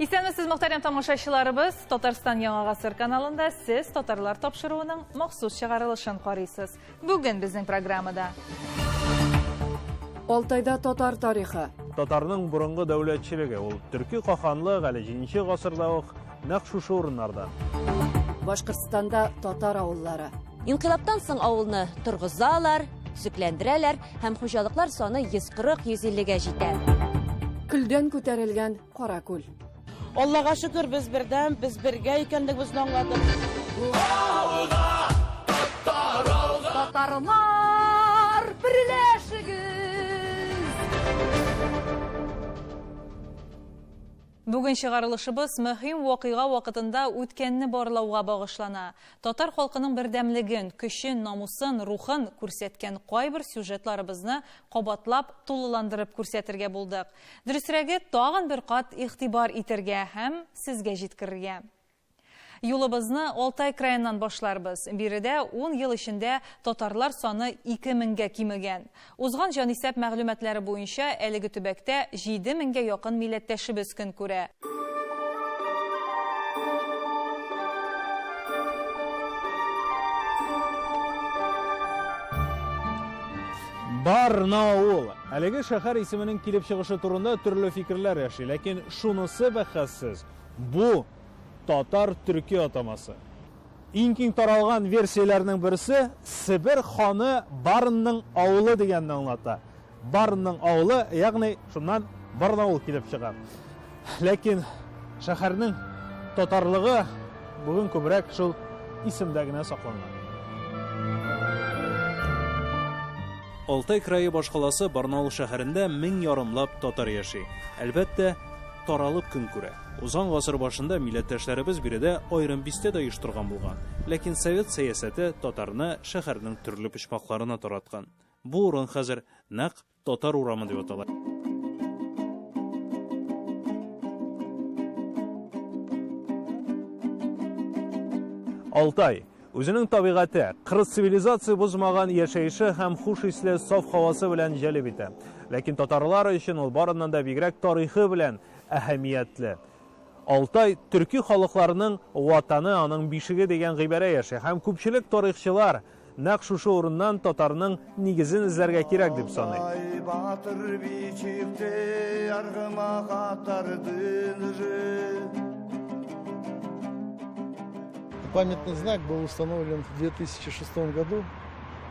Исәнмесез, мөхтәрәм тамашачыларыбыз! Татарстан Яңа гасыр каналында сез Татарлар тапшыруының махсус чыгарылышын карыйсыз. Бүген безнең программада. Алтайда татар тарихы. Татарның борынгы дәүләтчелеге, ул төрки каханлык әле 7 гасырда ук нәкъ шушы урыннарда. Башкортстанда татар авыллары. Инкыйлабтан соң авылны торгызалар, төзекләндерәләр һәм хуҗалыклар саны 140-150гә җитә. Көлдән күтәрелгән Каракүл. Аллага шөкер, без бердәм, без бергә икәнлегебезне аңладык. Татарлар, берләшегез! Бүген чыгарылышыбыз мөһим вакыйга вакытында үткәнне барлауга багышлана. Татар халкының бердәмлеген, көчен, намусын, рухын күрсәткән кайбер сюжетларыбызны кабатлап, тулыландырып күрсәтергә булдык. Дөресрәге, тагын бер кат игътибар итәргә һәм сезгә җиткерергә. Юлыбызны Алтай краеннан башларбыз. Биредә ун ел эчендә татарлар саны ике меңгә кимегән. Узган җанисәп мәгълүматлары буенча, әлеге төбәктә җиде меңгә якын милләттәшебез көн күрә. Барнаул! Әлеге шәһәр исеменең килеп чыгышы турында төрле фикерләр яши, ләкин шунысы бәхәссез, бу, татар-төрки атамасы. Иң киң таралган версияләрнең берсе Себер ханы Барнның авылы дигәнне аңлата. Барнның авылы, ягъни шуннан Барнаул килеп чыга. Ләкин шәһәрнең татарлыгы бүген күбрәк шул исемдә генә сакланган. Алтай крае башкаласы Барнаул шәһәрендә мең ярымлап татар яши. Әлбәттә, таралып көн күрә. Узган гасыр башында милләттәшләребез биредә аерым бистә дә оештырган булган. Ләкин совет сәясәте татарны шәһәрнең төрле почмакларына тараткан. Бу урын хәзер нәкъ Татар урамы дип атала. Алтай үзенең табигате, кырыс цивилизация бозмаган яшәеше һәм хуш исле саф һавасы белән җәлеп итә. Ләкин татарлар өчен ул барыннан да бигрәк тарихы белән әһәмиятле. Алтай төрки халыкларының ватаны, аның бишеге дигән гыйбарә яши һәм күпчелек тарихчылар Нәкъ шушы урыннан татарның нигезен эзләргә кирәк дип саный. Памятный знак был установлен в 2006 году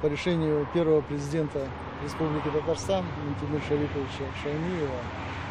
по решению первого президента Республики Татарстан Минтимер Шариповича Шаймиева.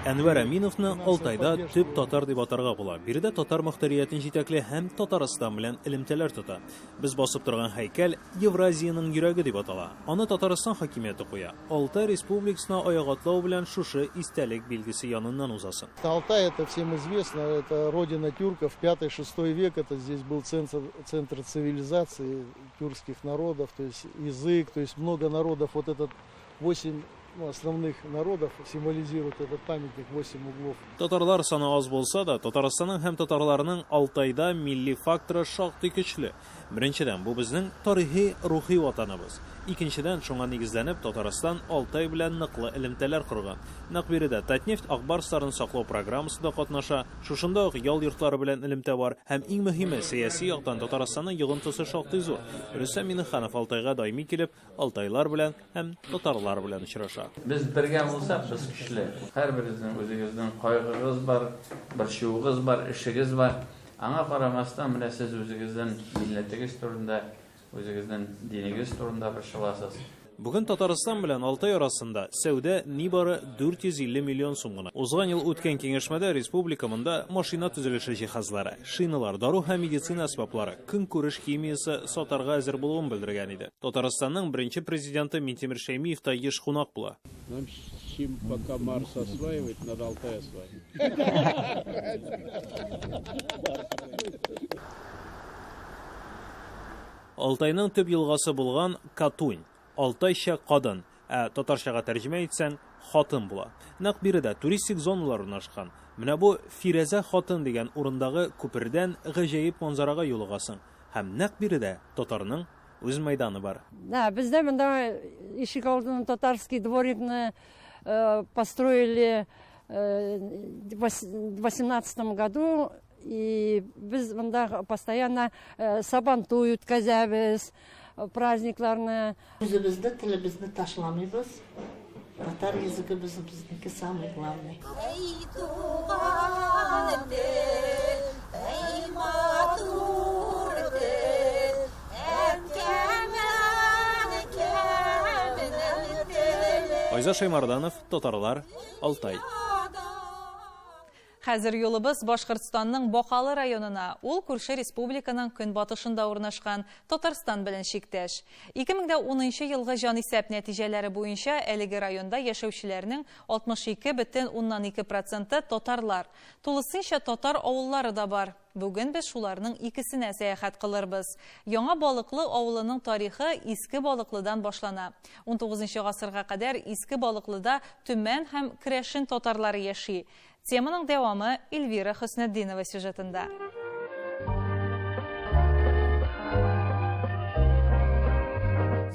Әнвәр Әминовны Алтайда төп татар дип атарга була. Биредә татар мохтариятен җитәкли һәм Татарстан белән элемтәләр тота. Без басып торган һәйкәл Евразиянең йөрәге дип атала. Аны Татарстан хакимияте куя. Алтай республикасына аяк атлау белән шушы истәлек билгесе яныннан узасың. Алтай, это всем известно, это родина тюрков, пятый-шестой век, это здесь был центр, центр цивилизации тюркских народов, то есть язык, то есть много народов, вот этот 8 ну, основных народов символизирует этот памятник 8 углов. Татарлар саны аз булса да, Татарстанның һәм татарларның Алтайда милли факторы шактый көчле. Беренчедән, бу безнең тарихи, рухи ватаныбыз. Икенчедән, шуңа нигезләнеп, Татарстан Алтай белән ныклы элемтәләр корган. Нәкъ биредә Татнефть Ак барсларын саклау программасында катнаша, шушында ук ял йортлары белән элемтә бар һәм иң мөһиме, сәяси яктан Татарстанның йогынтысы шактый зур. Рөстәм Миңнеханов Алтайга даими килеп, Алтайлар белән һәм татарлар белән очраша. Без бергә булсак, без көчле. Һәрберегезнең үзегезнең кайгыгыз бар, борчуыгыз бар, эшегез бар. Аңа карамастан, менә сез үзегезнең милләтегез турында, үзегезнең динегез турында борчыласыз. Бүген Татарстан белән Алтай арасында сәүдә нибары 450 миллион сум гына. Узган ел үткән киңәшмәдә республика монда машина төзелеше җиһазлары, шиналар, дару һәм медицина әсбаплары, көнкүреш химиясе сатарга әзер булуын белдергән иде. Татарстанның беренче президенты Минтимер Шәймиев та еш кунак була. Нам чем пока Марс осваивать, надо Алтай осваивать. Алтайның төп елгасы булган Катунь, алтайча кадын, ә татарчага тәрҗемә итсәң, хатын була. Нәкъ биредә туристик зоналар урнашкан. Менә бу Фирәзә хатын дигән урындагы күпердән гаҗәеп манзарага юлыгасың. Һәм нәкъ биредә татарның үз мәйданы бар. Да, бездә монда ишек алдын татарский дворикны построили. 18 году, и без монда постоянно Сабантуй үткәзәбез, праздникларны. Үзебезне, телебезне ташламыйбыз. Татар языгы безнеке самый главный. Әй, туган тел, әй, матур тел, әнкәм, әнкәмнең теле. Айза Шаймарданов, Татарлар, Алтай. Хәзер юлыбыз Башкортстанның Бакалы районына. Ул күрше республиканың көнбатышында урнашкан Татарстан белән чиктәш. 2010 елгы җанисәп нәтиҗәләре буенча әлеге районда яшәүчеләрнең 62,2 проценты татарлар. Тулысынча татар авыллары да бар. Бүген без шуларның икесенә сәяхәт кылырбыз. Яңа Балыклы авылының тарихы Иске Балыклыдан башлана. 19 гасырга кадәр Иске Балыклыда Төмән һәм Керәшен татарлары яши. Теманың дәвамы Эльвира Хөснетдинова сюжетында.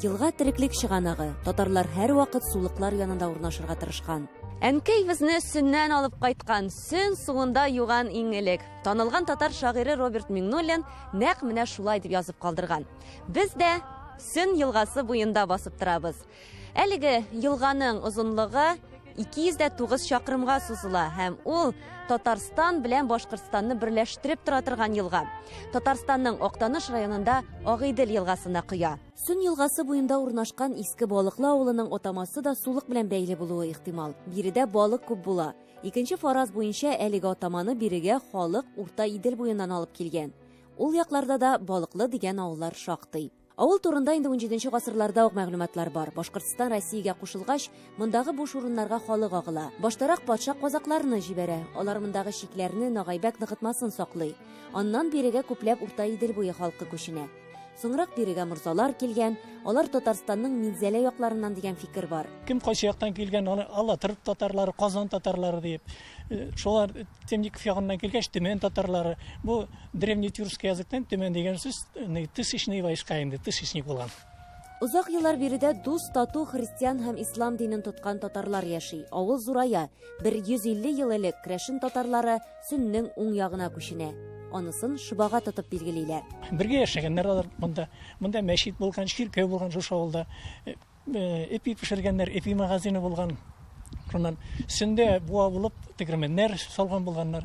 Елга тереклек чыганагы. Татарлар һәрвакыт сулыклар янында урнашырга тырышкан. Әнкәй безне Сөннән алып кайткан, Сөн суында юган иң элек. Танылган татар шагыйре Роберт Миңнуллин нәкъ менә шулай дип язып калдырган. Без дә Сөн елгасы буенда басып торабыз. Әлеге елганың озынлыгы 209 чакрымга сузыла һәм ул Татарстан белән Башкортстанны берләштереп тора торган елга. Татарстанның Актаныш районында Агыйдел елгасына коя. Сөн елгасы буенда урнашкан Иске Балыклы авылының атамасы да сулык белән бәйле булуы ихтимал. Биредә балык күп була. Икенче фараз буенча әлеге атаманы бирегә халык Урта Идел буеннан алып килгән. Ул якларда да Балыклы дигән авыллар шактый. Авыл турында инде 17 гасырларда ук мәгълүматлар бар. Башкортстан Россиягә кушылгач, мондагы буш урыннарга халык агыла. Баштарак патша казакларны җибәрә. Алар мондагы чикләрне, Нагайбәк ныгытмасын саклый. Аннан бирегә күпләп Урта Идел буе халкы күченә. Соңрак бирегә морзалар килгән, алар Татарстанның Минзәлә якларыннан дигән фикер бар. Кем кайсы яктан килгән, аны Алатыр татарлары, Казан татарлары диеп, шулар Темников ягыннан килгәч, Төмән татарлары. Бу древнетюркский языктан Төмән дигән сүз, тысячный войска инде, тысячник булган. Озак еллар биредә дус, тату христиан һәм ислам динен тоткан татарлар яши. Авыл зурая. Бер 150 ел элек керәшен татарлары Сөннең уң ягына күченә. Анысын шобага тотып билгелиләр. Бергә яшәгәннәр алар монда. Монда мәчет булган, чиркәү булган шушы авылда. Эпи пешергәннәр, эпи магазины булган. Шуннан Сөндә буа булып тегермәннәр салган булганнар.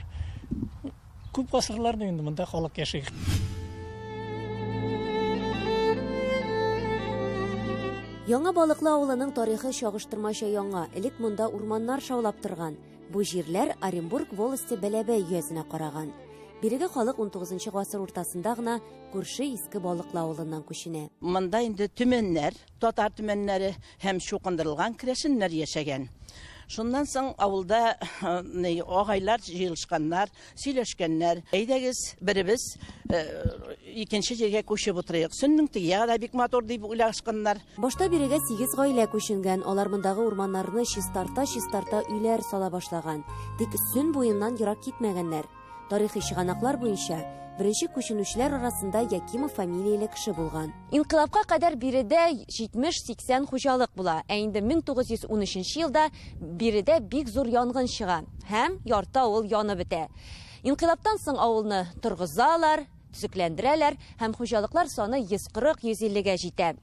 Күп гасырлар инде монда халык яши. Яңа Балыклы авылының тарихы чагыштырмача яңа. Элек монда урманнар шаулап торган. Бу җирләр Оренбург волосте Бәләбәй өязенә караган. Бирегә халык 19 гасыр уртасында гына күрше Иске Балыклы авылыннан күченә. Монда инде төмәннәр, татар төмәннәре һәм чукындырылган керәшеннәр яшәгән. Шуннан соң авылда агайлар җыелышканнар, сөйләшкәннәр. Әйдәгез, беребез икенче җиргә күчеп утырыйк. Сөннең теге ягы да бик матур дип уйлашканнар. Башта бирегә 8 гаилә күченгән. Алар мондагы урманнарны чистарта-чистарта өйләр сала башлаган. Тик Сөн буеннан ерак китмәгәннәр. Тарихи чыганаклар буенча, беренче күченүчеләр арасында Якимов фамилияле кеше булган. Инкыйлабка кадәр биредә 70-80 хуҗалык була. Ә инде 1913 елда биредә бик зур янгын чыга һәм ярты авыл янып бетә. Инкыйлабтан соң авылны торгызалар, төзекләндерәләр һәм хуҗалыклар саны 140-150-гә җитә.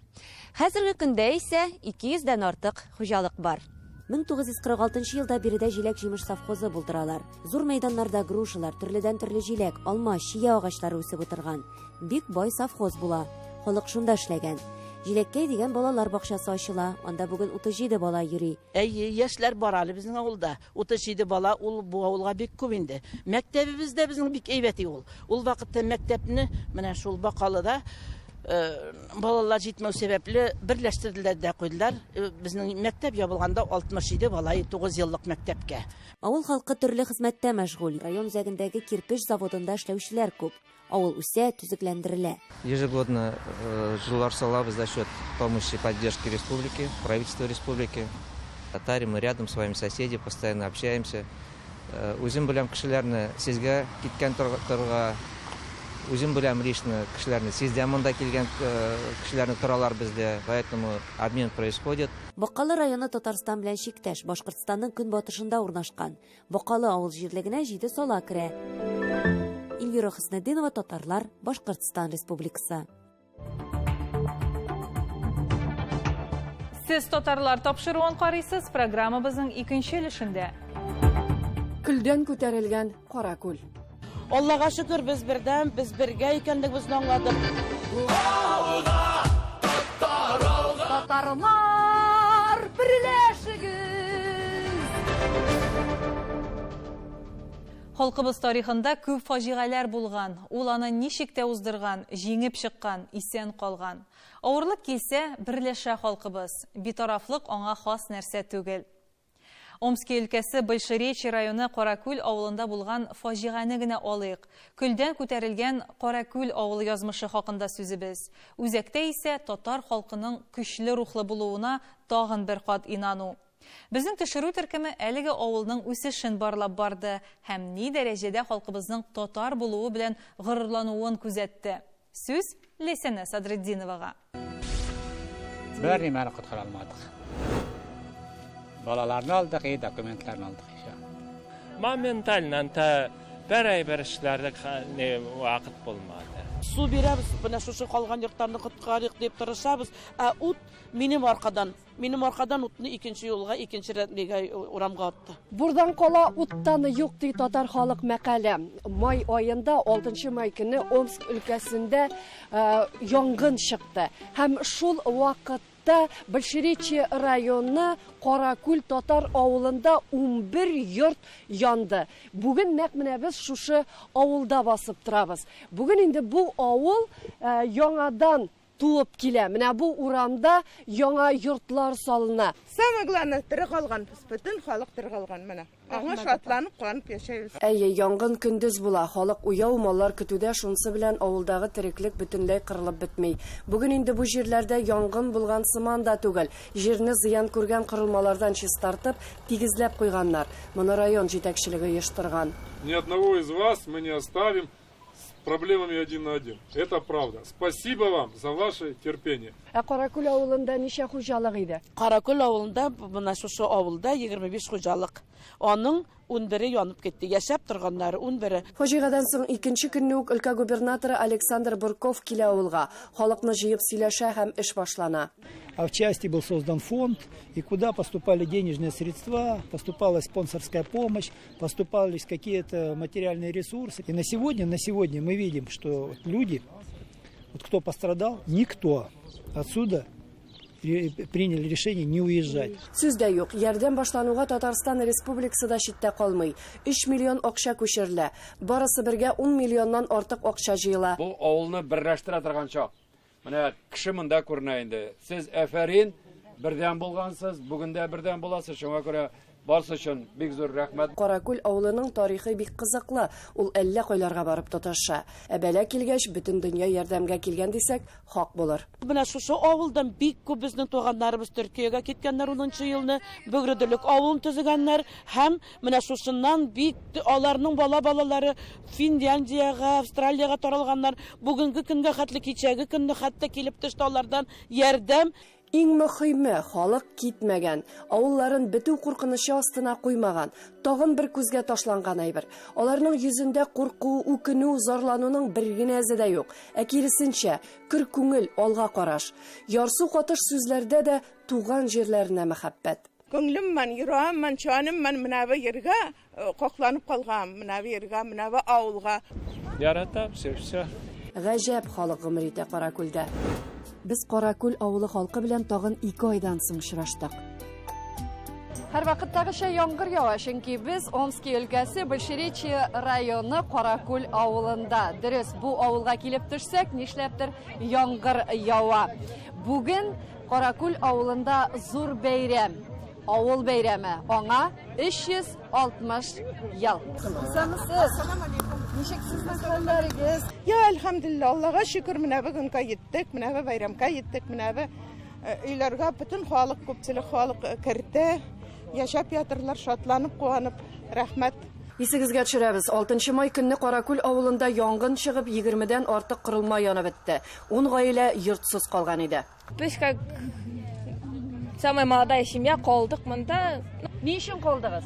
Хәзерге көндә исә 200 дән артык хуҗалык бар. 1946 елда биредә җиләк-җимеш совхозы булдыралар. Зур мәйданнарда грушалар, төрледән-төрле җиләк, алма, чия агачлары үсеп утырган. Бик бай совхоз була. Халык шунда эшләгән. Җиләккәй дигән балалар бакчасы ачыла. Анда бүген 37 бала йөри. Әйе, яшьләр бар әле безнең авылда. 37 бала ул бу авылга бик күп инде. Мәктәбебез дә безнең бик әйбәт ул. Ул вакытта мәктәпне менә шул Бакалыда балалар җитмәү сәбәпле берләштерделәр дә куйдылар. Безнең мәктәп ябылганда 67 бала 9 еллык мәктәпкә. Авыл халкы төрле хезмәттә мәшгуль. Район үзәгендәге кирпеч заводында эшләүчеләр күп. Авыл үсә, төзекләндерелә. Ежегодно жилар салабыз за счет помощи и поддержки республики, правительства республики. Татари, мы рядом с вами соседи, постоянно общаемся. Үзем беләм кешеләрне сезгә киткән торга. Үзем беләм лично кешеләрне, сездән монда килгән кешеләрне торалар бездә, поэтому обмен происходит. Бакалы районы Татарстан белән чиктәш, Башкортстанның көнбатышында урнашкан. Бакалы авыл җирлегенә җиде сала керә. Эльвира Хөснетдинова, Татарлар, Башкортстан Республикасы. Сез татарлар тапшыруын карыйсыз, программабызның икенче өлешендә. Көлдән күтәрелгән кара күл. Аллага шөкер, без бердәм, без бергә икәнлегебезне аңладык. Татарлар, берләшегез! Халкыбыз тарихында күп фаҗигаләр булган. Ул аны ничек тә уздырган, җиңеп чыккан, исән калган. Авырлык килсә, берләшә халкыбыз. Битарафлык аңа хас нәрсә түгел. Омски өлкәсе Большеречье районы Каракүл авылында булган фаҗигане генә алыйк. Көлдән күтәрелгән Каракүл авылы язмышы хакында сүзебез. Үзәктә исә татар халкының көчле рухлы булуына тагын бер кат инану. Безнең төшерү төркеме әлеге авылның үсешен барлап барды һәм ни дәрәҗәдә халкыбызның татар булуы белән горурлануын күзәтте. Сүз Ләйсәнә Садретдиновага. Бер нимәне коткара алмадык. Балаларны алдык и документларны алдык еще. Моментально анда бер әйбер эшләрлек вакыт булмады. Су бирәбез, менә шушы калган йортларны коткарыйк дип тырышабыз, ә ут минем аркадан. Минем аркадан утны икенче юлга, икенче рәт нигә урамга атты. Бурдан кала уттан юк ди татар халык мәкале. Май аенда, 6 май көне Омск өлкәсендә янгын чыкты. Һәм шул вакытта Большеречье районы Каракүл татар авылында 11 йорт янды. Бүген нәкъ менә без шушы авылда басып торабыз. Бүген инде бу авыл яңадан туып килә. Менә бу урамда яңа йортлар салына. Самое главное, тере калган. Бөтен халык тере калган менә. Аңа шатланып, куанып яшәйбез. Әйе, янгын көндез була. Халык уяу, маллар көтүдә, шунысы белән авылдагы тереклек бөтенләй кырылып бетми. Бүген инде бу җирләрдә янгын булган сыман да түгел. Җирне зыян күргән корылмалардан чистартып, тигезләп куйганнар. Моны район җитәкчелеге оештырган. Ни одного из вас мы не оставим с проблемами один на один. Это правда. Спасибо вам за ваше терпение. Ә Каракүл авылында ничә хуҗалык иде? Каракүл авылында, менә шушы авылда 25 хуҗалык. Аның 11-е янып китте. Яшәп торганнары 11-е. Фаҗигадан соң икенче көнне үк өлкә губернаторы Александр Бурков килә авылга. Халыкны җыеп сөйләшә һәм эш башлана. А в части был создан фонд, и куда поступали денежные средства, поступала спонсорская помощь, поступались какие-то материальные ресурсы. И на сегодня мы видим, что люди, кто пострадал, никто отсюда приняли решение не уезжать. Сүз дә юк, ярдәм башлануга Татарстан Республикасы да читтә калмый. 3 миллион акча күчерелә. Барысы бергә 10 миллионнан артык акча җыела. Бу авылны берләштерә торган чак. Менә кеше монда күренә инде. Сез әфәрин, бердәм булгансыз, бүген дә бердәм буласыз. Шуңа күрә барысы өчен бик зур рәхмәт. Каракүл авылының тарихы бик кызыклы. Ул әллә кайларга барып тоташа. Ә бәла килгәч, бөтен дөнья ярдәмгә килгән дисәк, хак булыр. Менә шушы авылдан бик күп безнең туганнарыбыз Төркиягә киткәннәр унынчы елны, Бөгределек авылын төзегәннәр һәм менә шушыннан бик аларның бала-балалары Финляндиягә, Австралиягә таралганнар. Бүгенге көнгә хәтле, кичәге көнне хәтта килеп төште алардан ярдәм. Иң мөхиме, халык китмәгән, авылларын бетү куркынычы астына куймаган. Тагын бер күзгә ташланган әйбер. Аларның йөзендә курку, үкенү, зарлануның бер генә эзе дә юк. Ә киресенчә, көр күңел, алга караш. Ярсу катыш сүзләрдә дә туган җирләренә мәхәббәт. Күңлем мен, йөрәгем мен, чаным мен менә бу ергә какланып калган, менә бу ергә, менә бу авылга. Яратам, все, все. Гаҗәп халык гомер итә Каракүлдә. Без Каракүл авылы халкы белән тагын 2 айдан соң очраштык. Һәр вакыттагыча яңгыр ява, чөнки без Омски өлкәсе Большеречье районы Каракүл авылында. Дөрес, бу авылга килеп төшсәк, нишләптер яңгыр ява. Бүген Каракүл авылында зур бәйрәм, авыл бәйрәме. Аңа 360 ел. Исәнмесез. Ничек сезнең хәлләрегез? Я, әлхәмдүлилләһ, Аллага шөкер, менә бүгенгә җиттек, менә бу бәйрәмгә җиттек, менә бу өйләргә бөтен халык, күпчелек халык керде. Яшәп ятырлар, шатланып, куанып, рәхмәт. Исегезгә төшерәбез, 6 май көнне Каракүл авылында янгын чыгып, 20дән артык корылма янып бетте. 10 гаилә йортсыз калган иде. Без как самая молодая семья калдык монда. Ни өчен калдыгыз?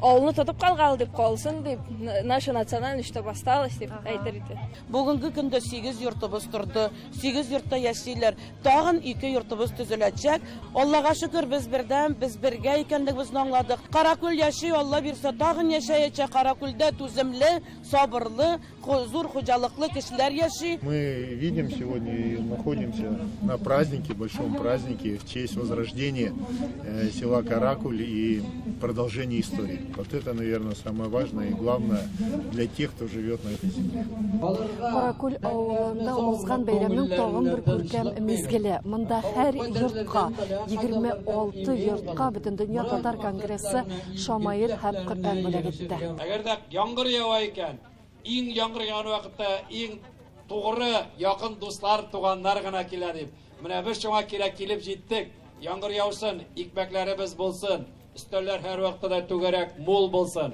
Авылны тотып калгалы дип калсын дип, наша национальность чтобы осталась дип әйтер иде. Бүгенге көндә 8 йортыбыз торды, 8 йортта яшиләр. Тагын 2 йортыбыз төзеләчәк. Аллага шөкер, без бердәм, без бергә икәнлегебезне аңладык. Каракүл яши, Алла бирсә, тагын яшәячәк. Каракүлдә түземле, сабырлы, зур хуҗалыклы кешеләр яши. Мы видим сегодня и находимся на празднике, большом празднике в честь возрождения села Каракуль и продолжения истории. Вот это, наверное, самое важное и главное для тех, кто живет на этой земле. Каракүл авылында узган бәйрәмнең тагын бер күркәм мизгеле. Монда һәр йортка, 26 йортка Бөтендөнья татар конгрессы шамаил һәм Коръән бүләк итте. Әгәр дә яңгыр ява икән, иң яңгыр яуган вакытта иң тугры, якын дуслар, туганнар гына килә дип. Менә без шуңа кирәк килеп җиттек. Яңгыр яусын, икмәкләребез булсын, өстәлләр һәрвакытта да түгәрәк, мул булсын.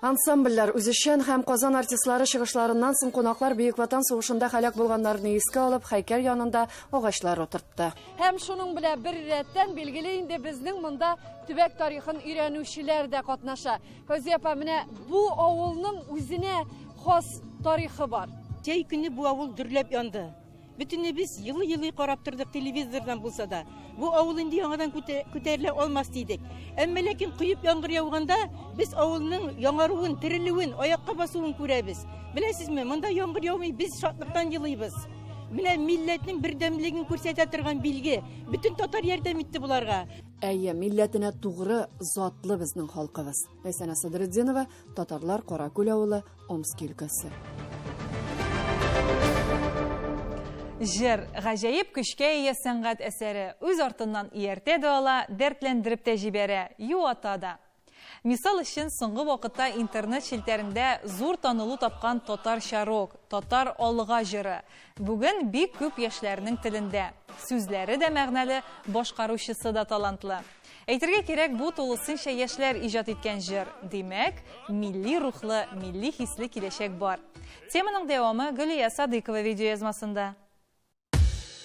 Ансамбльләр, үзешчән һәм Казан артистлары чыгышларыннан соң кунаклар Бөек Ватан сугышында һәлак булганнарны искә алып, һәйкәл янында агачлар утыртты. Һәм шуның белән бер рәттән, билгеле инде, безнең монда төбәк тарихын өйрәнүчеләр дә катнаша. Фәүзия апа, менә бу авылның үзенә хас тарихы бар. Җәй көне бу авыл дөрләп янды. Бөтенебез елый-елый карап тордык телевизордан булса да. Бу авыл инде яңадан күтәрелә алмас дидек. Әмма ләкин коеп яңгыр яуганда без авылның яңаруын, терелүен, аякка басуын күрәбез. Беләсезме, монда яңгыр яумый, без шатлыктан елыйбыз. Менә милләтнең бердәмлеген күрсәтә торган билге. Бөтен татар ярдәм итте боларга. Әйе, милләтенә тугры, затлы безнең халкыбыз. Ләйсәнә Садретдинова, Татарлар Каракүл авылы, Омски өлкәсе. Җыр, гаҗәеп көчкә ия сәнгать әсәре, үз артыннан ияртә дә ала, дәртләндереп тә җибәрә, юата да. Мисал өчен, соңгы вакытта интернет челтәрендә зур танылу тапкан татарча рок, татар алга җыры бүген бик күп яшьләрнең телендә. Сүзләре дә мәгънәле, башкаручысы да талантлы. Әйтергә кирәк, бу тулысынча яшьләр иҗат иткән җыр. Димәк, милли рухлы, милли хисле киләчәк бар. Теманың дәвамы Гөлия Садыйкова видеоязмасында.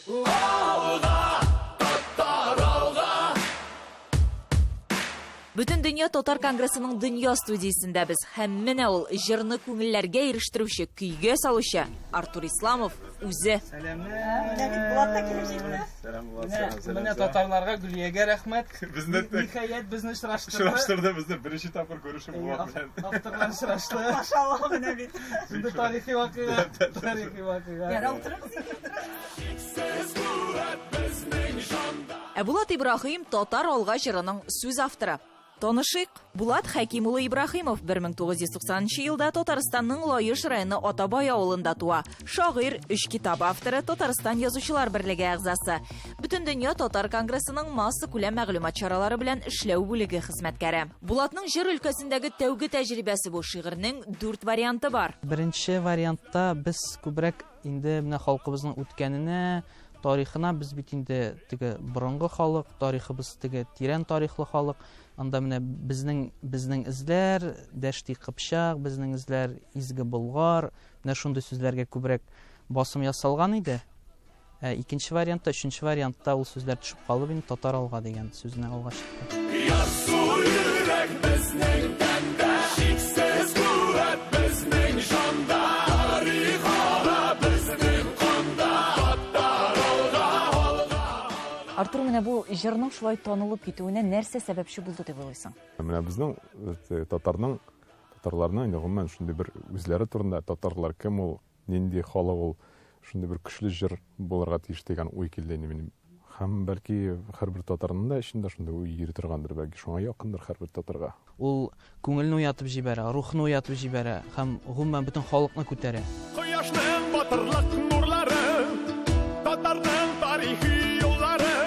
Алга, татар, алга! Бөтендөнья татар конгрессының дөнья студиясендә без. Һәм менә ул җырны күңелләргә ирештерүче, көйгә салучы Артур Исламов үзе. Булат та килеп җитте. Сәлам, Булат, сәлам, сәлам. Менә татарларга Гөлиягә рәхмәт. Безне ниһаять безне очраштырды. Очраштырды безне беренче тапкыр күрешү Булат белән. Авторлар очрашты. Машалла, менә бит. Шундый тарихи вакыйга. Тарихи вакыйга. Ярар, утырыгыз инде, утырыгыз. Ә Булат Ибраһим Татар алга җырының сүз авторы. Танышыйк. Булат Хәким улы Ибраһимов 1990 нчы елда Татарстанның Лаеш районы Атабай авылында туа. Шагыйрь, өч китап авторы, Татарстан Язучылар берлеге әгъзасы. Бөтендөнья татар конгрессының массакүләм мәгълүмат чаралары белән эшләү бүлеге хезмәткәре. Булатның җыр өлкәсендәге тәүге тәҗрибәсе бу шигырьнең дүрт варианты бар. Беренче вариантта без күбрәк Инде менә халкыбызның үткәненә, тарихына без бит инде теге борынгы халык, тарихыбыз теге тирән тарихлы халык. Анда менә безнең безнең эзләр, Дәшти Кыпчак, безнең эзләр, Изге Болгар, менә шундый сүзләргә күбрәк басым ясалган иде. Ә икенче вариантта, өченче вариантта ул сүзләр төшеп калып инде татар алга дигән сүзне алга чыкты. Ярсу йөрәк безнең тәндә, чиксез куәт безнең җанда, тарих ага безнең канда, татар алга, алга. Артур, менә бу җырның шулай танылып китүенә нәрсә сәбәпче булды дип уйлыйсың? Менә безнең татарның, татарларның инде гомумән шундый бер үзләре турында татарлар кем ул, Нинди халык ул, шундый бер көчле җыр булырга тиеш дигән уй килде инде минем. Һәм бәлки һәрбер татарның да эчендә шундый уй йөри торгандыр, бәлки шуңа якындыр һәрбер татарга. Ул күңелне уятып җибәрә, рухны уятып җибәрә һәм гомумән бөтен халыкны күтәрә. Кояшның батырлык нурлары, татарның тарихи юллары,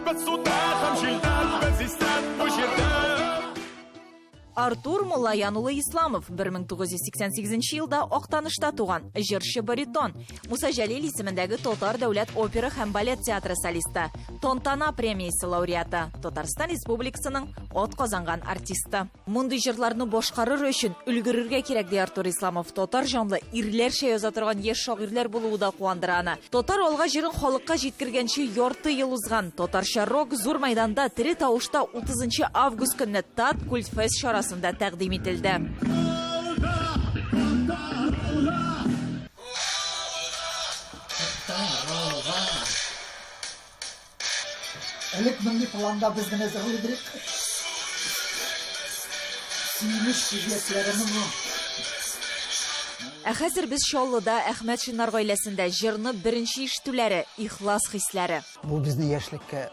без суда һәм җилдә, без исән бу җирдә. Артур Муллаян улы Исламов 1988 елда Актанышта туган, җырчы баритон, Муса Җәлил исемендәге Татар дәүләт опера һәм балет театры солисты, Тантана премиясе лауреаты, Татарстан Республикасының атказанган артисты. Мондый җырларны башкарыр өчен өлгерергә кирәк, ди Артур Исламов. Татар җанлы, ирләрчә яза торган яшь шагыйрьләр булуы да куандыра аны. Татар алга җырын халыкка җиткергәнче ярты ел узган. Татарча рок зур мәйданда тере тавышта 30 август көнне Тат Культфест чарасында тәкъдим ителде. Элек мондый планда без генә җырлый идек. Сөенеч күз яшьләре моңы. Ә хәзер без Чаллыда Әхмәтшиннар гаиләсендә җырны беренче ишетүләре, ихлас хисләре. Бу безне яшьлеккә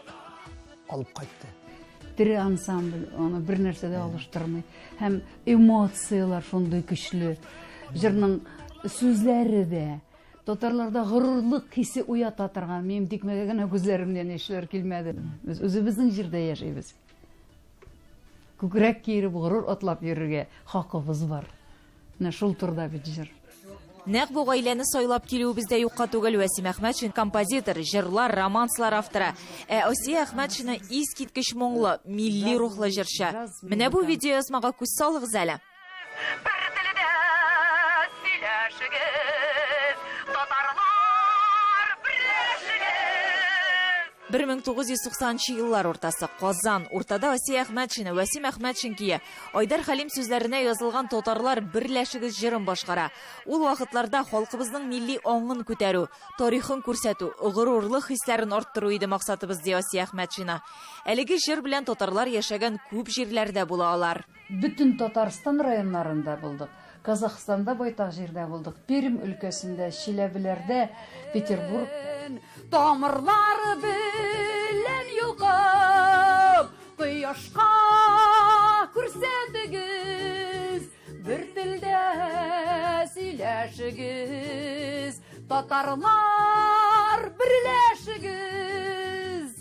алып кайтты. Тере ансамбль, аны бер нәрсә дә алыштырмый. Һәм эмоцияләр шундый көчле. Җырның сүзләре дә, Татарларда горурлык хисе уята торган. Минем тикмәгә генә күзләремнән яшьләр килмәде. Без үзебезнең җирдә яшибез. Күкрәк киереп, горур атлап йөрергә хакыбыз бар. Менә шул турыда бит җыр. Нәкъ бу гаиләне сайлап килүебез дә юкка түгел. Вәсим Әхмәтшин композитор, җырлар, романслар авторы. Ә Асия Әхмәтшина искиткеч моңлы, милли рухлы җырчы. Менә бу видеоязмага күз салыгыз әле. Бер телдә сөйләшегез, татарлар, берләшегез! 1990 еллар уртасы, Казан, уртада Асия Әхмәтшина, Вәсим Әхмәтшин көе. Айдар Хәлим сүзләренә язылган Татарлар берләшегез җырын башкара. Ул вакытларда халкыбызның милли аңын күтәрү, тарихын күрсәтү, горурлык хисләрен арттыру иде максатыбыз, ди Асия Әхмәтшина. Әлеге җыр белән татарлар яшәгән күп җирләрдә була алар. Бөтен Татарстан районнарында булдык, Казахстанда байтак җирдә булдык, Пермь өлкәсендә, Чиләбеләрдә, Петербург. Тамырлары белән йолкып, кояшка күрсәтегез, бер телдә сөйләшегез, татарлар, берләшегез!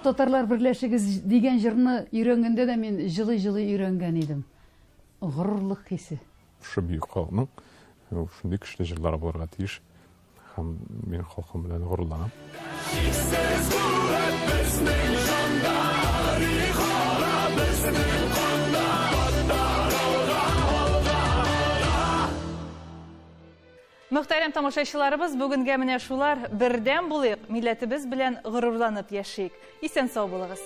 Татарлар берләшегез дигән җырны өйрәнгәндә дә мин җылый-җылый өйрәнгән идем. Горурлык хисе. Шушы бөек халыкның шундый көчле җырлары булырга тиеш. Һәм мин халкым белән горурланам. Чиксез куәт безнең җанда, Тарих ара безнең канда, Татар алга, алга, алга. Мөхтәрәм тамашачыларыбыз, бүгенгә менә шулар. Бердәм булыйк, милләтебез белән горурланып яшик. Исән-сау булыгыз.